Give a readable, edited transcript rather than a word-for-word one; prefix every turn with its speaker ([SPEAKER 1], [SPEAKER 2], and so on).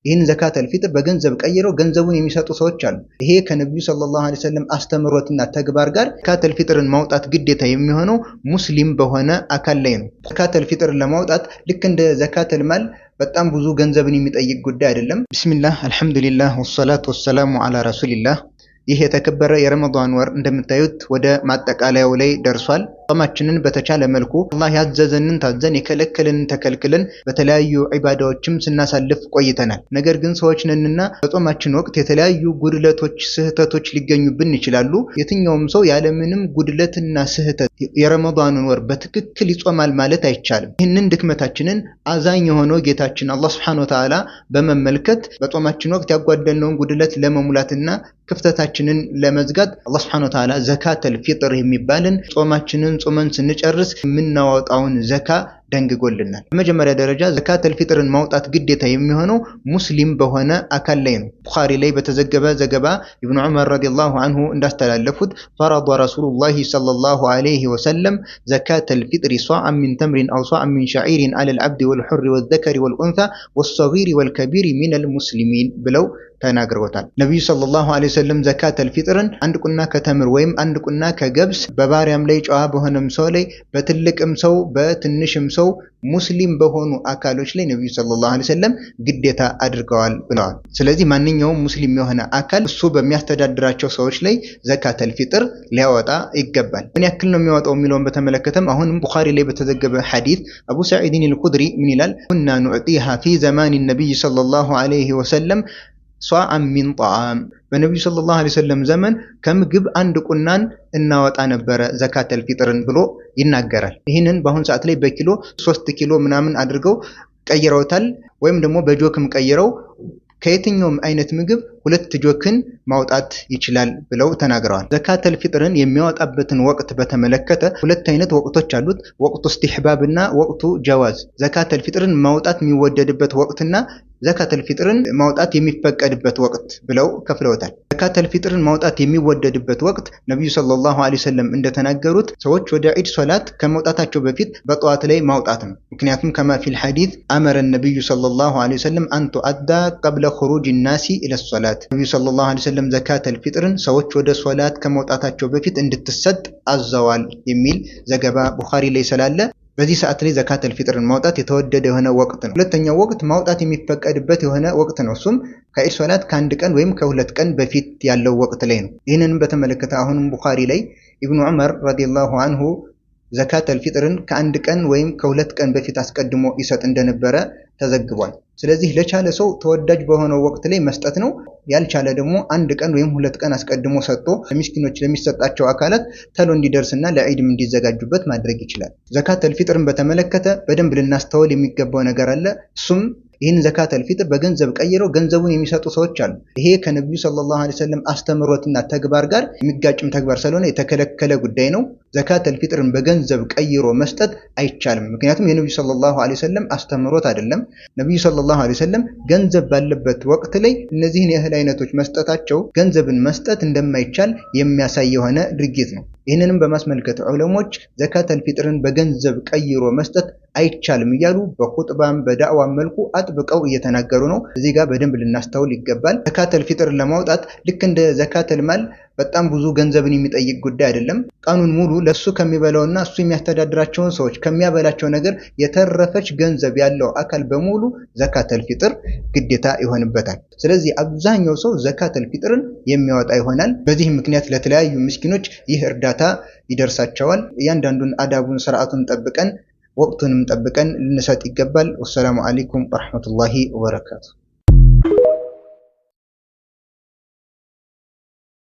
[SPEAKER 1] ይህን ዘካተል ፊጥር በገንዘብ ቀይረው ገንዘቡን የሚሰጡ ሰዎች አሉ። ይሄ ከነቢዩ ሰለላሁ ዐለይሂ ወሰለም አስተምሮትና ተግባር ጋር ዘካተል ፊጥርን ማውጣት ግዴታ የሚሆነው ሙስሊም በሆነ አካል ላይ ነው። ዘካተል ፊጥርን ለማውጣት ልክ እንደ ዘካተል ማል በጣም ብዙ ገንዘብን የሚጠይቅ ጉዳይ አይደለም። ቢስሚላህ አልሐምዱሊላህ ወሰላቱ ወሰላሙ ዐላ ረሱሊላህ። ይህ የተከበረ የረመዳን ወር እንደምታዩት ወደ ማጠቃለያው ላይ ደርሷል። ጾማችንን በተቻለ መልኩ አላህ ያዘዘንን ታዘን የከለከለንን ተከልክለን በተለያዩ ዒባዳዎችም ስናሳልፍ ቆይተናል። ነገር ግን ሰዎች ነንና በጾማችን ወቅት የተለያዩ ጉድለቶች፣ ስህተቶች ሊገኙብን ይችላሉ። የትኛውም ሰው ያለምንም ጉድለትና ስህተት የረመዳንን ወር በትክክል ይጾማል ማለት አይቻልም። ይህንን ድክመታችንን አዛኝ የሆነው ጌታችን አላህ ሱብሓነሁ ወተዓላ በመመልከት በጾማችን ወቅት ያጓደልነውን ጉድለት ለመሙላትና ክፍተታችንን ለመዝጋት አላህ ሱብሓነሁ ወተዓላ ዘካተል ፊጥር የሚባልን ጾማችንን ጾመን ስንጨርስ የምናወጣውን ዘካ ደንግጎልናል። በመጀመሪያ ደረጃ ዘካተል ፊጥርን ማውጣት ግዴታ የሚሆነው ሙስሊም በሆነ አካል ላይ ነው። ቡኻሪ ላይ በተዘገበ ዘገባ ኢብኑ ዑመር ረዲየላሁ ዐንሁ እንዳስተላለፉት ፈረደ ረሱሉላሂ ሰለላሁ ዐለይሂ ወሰለም ዘካተል ፊጥሪ ሷዐን ሚን ተምሪን አው ሷዐን ሚን ሸዒሪን ዐለል ዐብዲ ወልሑሪ ወዘከሪ ወልኡንሳ ወሰጊሪ ወልከቢሪ ሚነል ሙስሊሚን ብለው ተናግረውታል። ነቢዩ ሰለላሁ ዐለይሂ ወሰለም ዘካተል ፊጥርን አንድ ቁና ከተምር ወይም አንድ ቁና ከገብስ በባሪያም ላይ ጨዋ በሆነም ሰው ላይ በትልቅም ሰው በትንሽም ሰው ሙስሊም በሆኑ አካሎች ላይ ነቢዩ ሰለላሁ ዐለይሂ ወሰለም ግዴታ አድርገዋል ብለዋል። ስለዚህ ማንኛውም ሙስሊም የሆነ አካል እሱ በሚያስተዳድራቸው ሰዎች ላይ ዘካተል ፊጥር ሊያወጣ ይገባል። ምን ያክል ነው የሚያወጣው የሚለውን በተመለከተም አሁንም ቡኻሪ ላይ በተዘገበ ሐዲስ አቡ ሰዒድን አልኹድሪ ምን ይላል? ኩና ኑዕጢሃ ፊ ዘማን ነቢይ ሰለላሁ ዐለይሂ ወሰለም ሷዐን ሚን ጣዓም፣ በነቢዩ ሰለላሁ ዐለይሂ ወሰለም ዘመን ከምግብ አንድ ቁናን እናወጣ ነበረ ዘካተል ፊጥርን ብሎ ይናገራል። ይህንን በአሁን ሰዓት ላይ በኪሎ 3 ኪሎ ምናምን አድርገው ቀይረውታል። ወይም ደግሞ በጆክም ቀይረው ከየትኛውም አይነት ምግብ 2 ጆክን ማውጣት ይችላል ብለው ተናግረዋል። ዘካተል ፊጥርን የሚያወጣበትን ወቅት በተመለከተ ሁለት አይነት ወቅቶች አሉት። ወቅቱ እስቲሕባብና ወቅቱ ጀዋዝ። ዘካተል ፊጥርን ማውጣት የሚወደድበት ወቅትና ዘካተል ፊጥርን ማውጣት የሚፈቀድበት ወቅት ብለው ከፍለውታል። ዘካተል ፊጥርን ማውጣት የሚወደድበት ወቅት ነብዩ ሰለላሁ ዐለይሂ ወሰለም እንደተናገሩት ሰዎች ወደ ዒድ ሶላት ከመውጣታቸው በፊት በጠዋት ላይ ማውጣት ነው። ምክንያቱም ከማ ፊል ሐዲስ አመረ ነብዩ ሰለላሁ ዐለይሂ ወሰለም አን ቱአዳ ቀብለ ኹሩጅ ናሲ ኢለ ሶላት። ነብዩ ሰለላሁ ዐለይሂ ወሰለም ዘካተል ፊጥርን ሰዎች ወደ ሶላት ከመውጣታቸው በፊት እንድትሰጥ አዘዋል የሚል ዘገባ ቡኻሪ ላይ ስላለ በዚህ ሰዓት ላይ ዘካተል ፊጥርን ማውጣት የተወደደ የሆነ ወቅት ነው። ሁለተኛው ወቅት ማውጣት የሚፈቀድበት የሆነ ወቅት ነው። እሱም ከዒድ ሶላት ከአንድ ቀን ወይም ከሁለት ቀን በፊት ያለው ወቅት ላይ ነው። ይህንንም በተመለከተ አሁንም ቡኻሪ ላይ ኢብኑ ዑመር ረዲየላሁ ዐንሁ ዘካተል ፊጥርን ከአንድ ቀን ወይም ከሁለት ቀን በፊት አስቀድሞ ይሰጥ እንደነበረ ተዘግቧል። ስለዚህ ለቻለ ሰው ተወዳጅ በሆነው ወቅት ላይ መስጠት ነው። ያልቻለ ደግሞ አንድ ቀን ወይም ሁለት ቀን አስቀድሞ ሰጥቶ ለሚስኪኖች ለሚሰጣቸው አካላት ተሎ እንዲደርስና ለዒድም እንዲዘጋጁበት ማድረግ ይችላል። ዘካተል ፊጥርን በተመለከተ በደንብ ልናስተውል የሚገባው ነገር አለ። እሱም ይህን ዘካተል ፊጥር በገንዘብ ቀይረው ገንዘቡን የሚሰጡ ሰዎች አሉ። ይሄ ከነቢዩ ሰለላሁ ዐለይሂ ወሰለም አስተምሮትና ተግባር ጋር የሚጋጭም ተግባር ስለሆነ የተከለከለ ጉዳይ ነው። ዘካተል ፊጥርን በገንዘብ ቀይሮ መስጠት አይቻልም። ምክንያቱም የነቢዩ ሰለላሁ ዐለይሂ ወሰለም አስተምሮት አይደለም። ነቢዩ ሰለላሁ ዐለይሂ ወሰለም ገንዘብ ባለበት ወቅት ላይ እነዚህን የእህል አይነቶች መስጠታቸው ገንዘብን መስጠት እንደማይቻል የሚያሳይ የሆነ ድርጊት ነው። ይህንንም በማስመልከት ዑለሞች ዘካተል ፊጥርን በገንዘብ ቀይሮ መስጠት አይቻልም እያሉ በኹጥባም በዳዕዋም መልኩ አጥብቀው እየተናገሩ ነው። እዚህ ጋር በደንብ ልናስተውል ይገባል። ዘካተል ፊጥርን ለማውጣት ልክ እንደ ዘካተል ማል በጣም ብዙ ገንዘብን የሚጠይቅ ጉዳይ አይደለም። ቀኑን ሙሉ ለሱ ከሚበላውና እሱ የሚያስተዳድራቸውን ሰዎች ከሚያበላቸው ነገር የተረፈች ገንዘብ ያለው አካል በሙሉ ዘካተል ፊጥር ግዴታ ይሆንበታል። ስለዚህ አብዛኛው ሰው ዘካተል ፊጥርን የሚያወጣ ይሆናል። በዚህ ምክንያት ለተለያዩ ምስኪኖች ይህ እርዳታ ይደርሳቸዋል። እያንዳንዱን አዳቡን ስርዓቱን ጠብቀን ወቅቱንም ጠብቀን ልንሰጥ ይገባል። ወሰላሙ አለይኩም ወራህመቱላሂ ወበረካቱ።